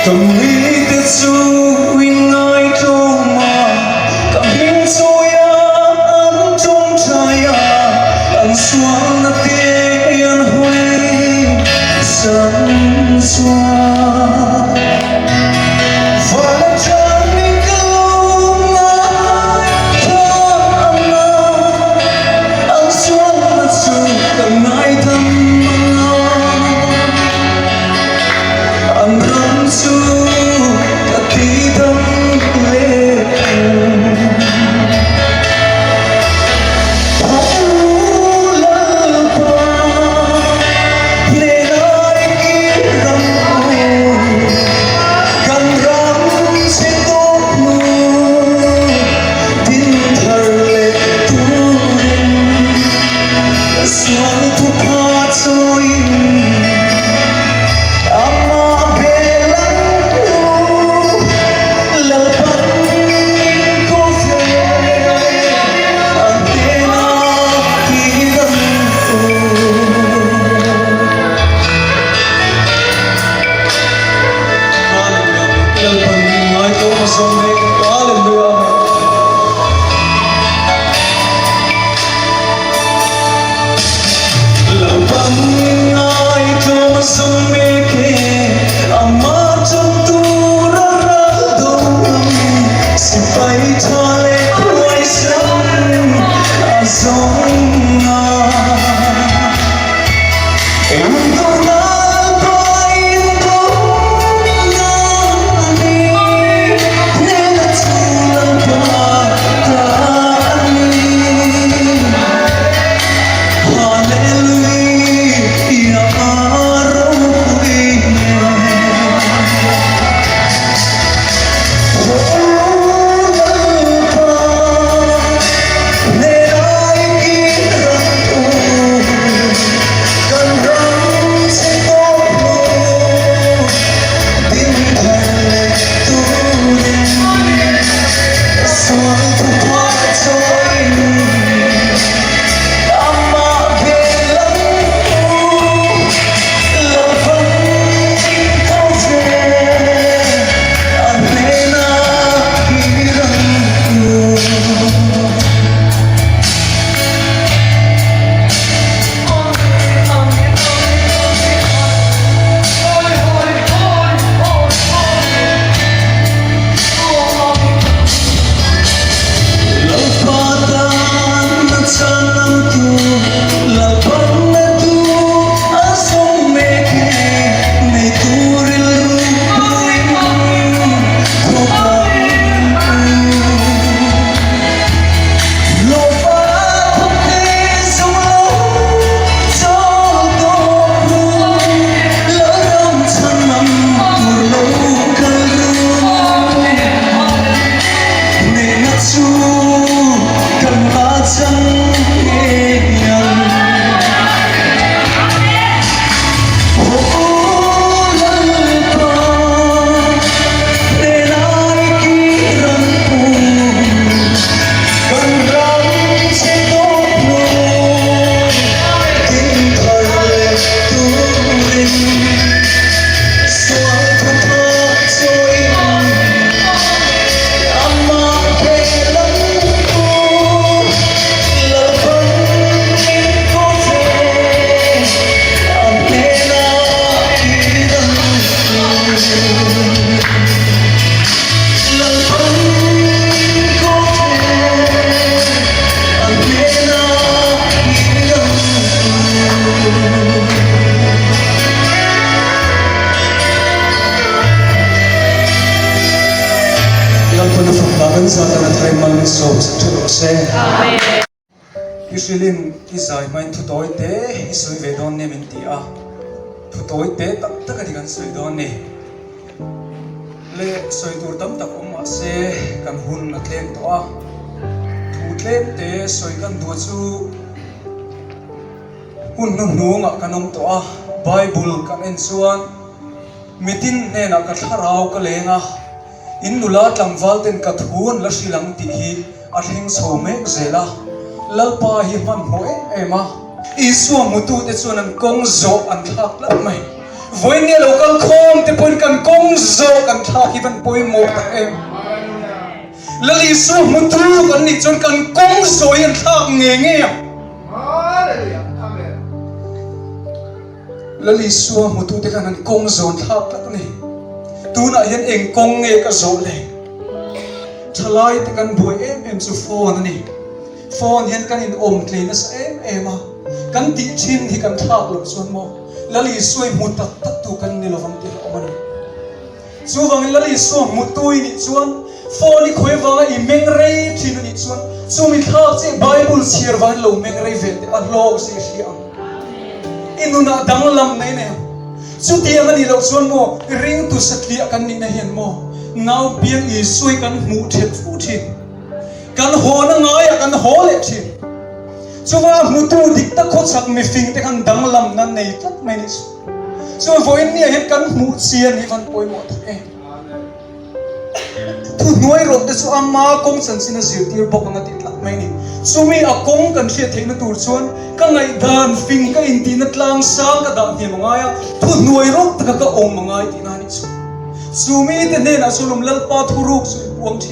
Ka mite chu in ngaitlawm a, ka hming chawia an tawngtai a, an sualna te an hawi san chuan. Van atangin ka lo ngaithla ang a, an sualna chu ka ngaidam ang a. An ram chu ka tidam leh ang. I hrilhin i zai hmain thu tawi te i sawi ve dawn nia min ti a, thu tawi te tak tak a ni kan sawi dawn ni. Le sawi tur tam tak awm mah se kan hun a tlem tawh a, thu tlem te sawi kan duh chu hun hnuhnungah kan awm tawh a, Bible kan en chuan mitin hnenah ka thlarau ka leng a, In nula tlangval ten ka thu an la hrilh ang tih hi a thleng chho mek zel a, Lalpa hi hmanhmawh em em a. Isua hmutute chuan an kawng zawh an thlak tlat mai. Vawiin nia lo kal khawm te pawhin kan kawng zawh kan thlak hi van pawimawh tak em. Lal Isua hmutu kan nih chuan kan kawng zawh hi an thlak ngei ngei ang. Lal Isua hmutute khan an kawng zawn thlak tlat a ni. Tunah hian eng kawng nge ka zawh le? Thalai te kan buai em em chu phone a ni. Phone hian kan in awm tlei nasa em em a, kan tih thin hi kan thlak loh chuan maw Lal Isua i hmu tak tak tu kan ni lovang tih hlauhawm a ni. Chuvangin Lal Isua hmutu i nih chuan phone i khawi vanga i meng rei thin a nih chuan chumi thlak che Bible chhiar vangin lo meng rei ve teh a hlawk zir hria ang. I nunah danglam nei nei ang. Chutiang a nih loh chuan maw ringtu satliah kan nihna hian maw nau piang Isua hi kan hmuh thet fu thin. Kan hawna ngaiah kan haw leh thin. Chuvanga hmutu dik tak khawchhak mifing te khan danglamna nei tlat mai nih chu. Chu vawiin nia hian kan hmuh chian hi van pawimawh tak em. Thuhnuai rawh te chu ama kawng chanchin a zirtir bawk ang a tih tlat mai ni. Chumi a kawng kan hriat theihna tur chuan ka ngaihdan fing ka intihna tlang sang ka dah hniam a ngai a, thuhnuai rawh taka ka awm a ngai tihna a nih chu. Chumi te hnenah chuan awm Lalpa thuruk chu i puang thin.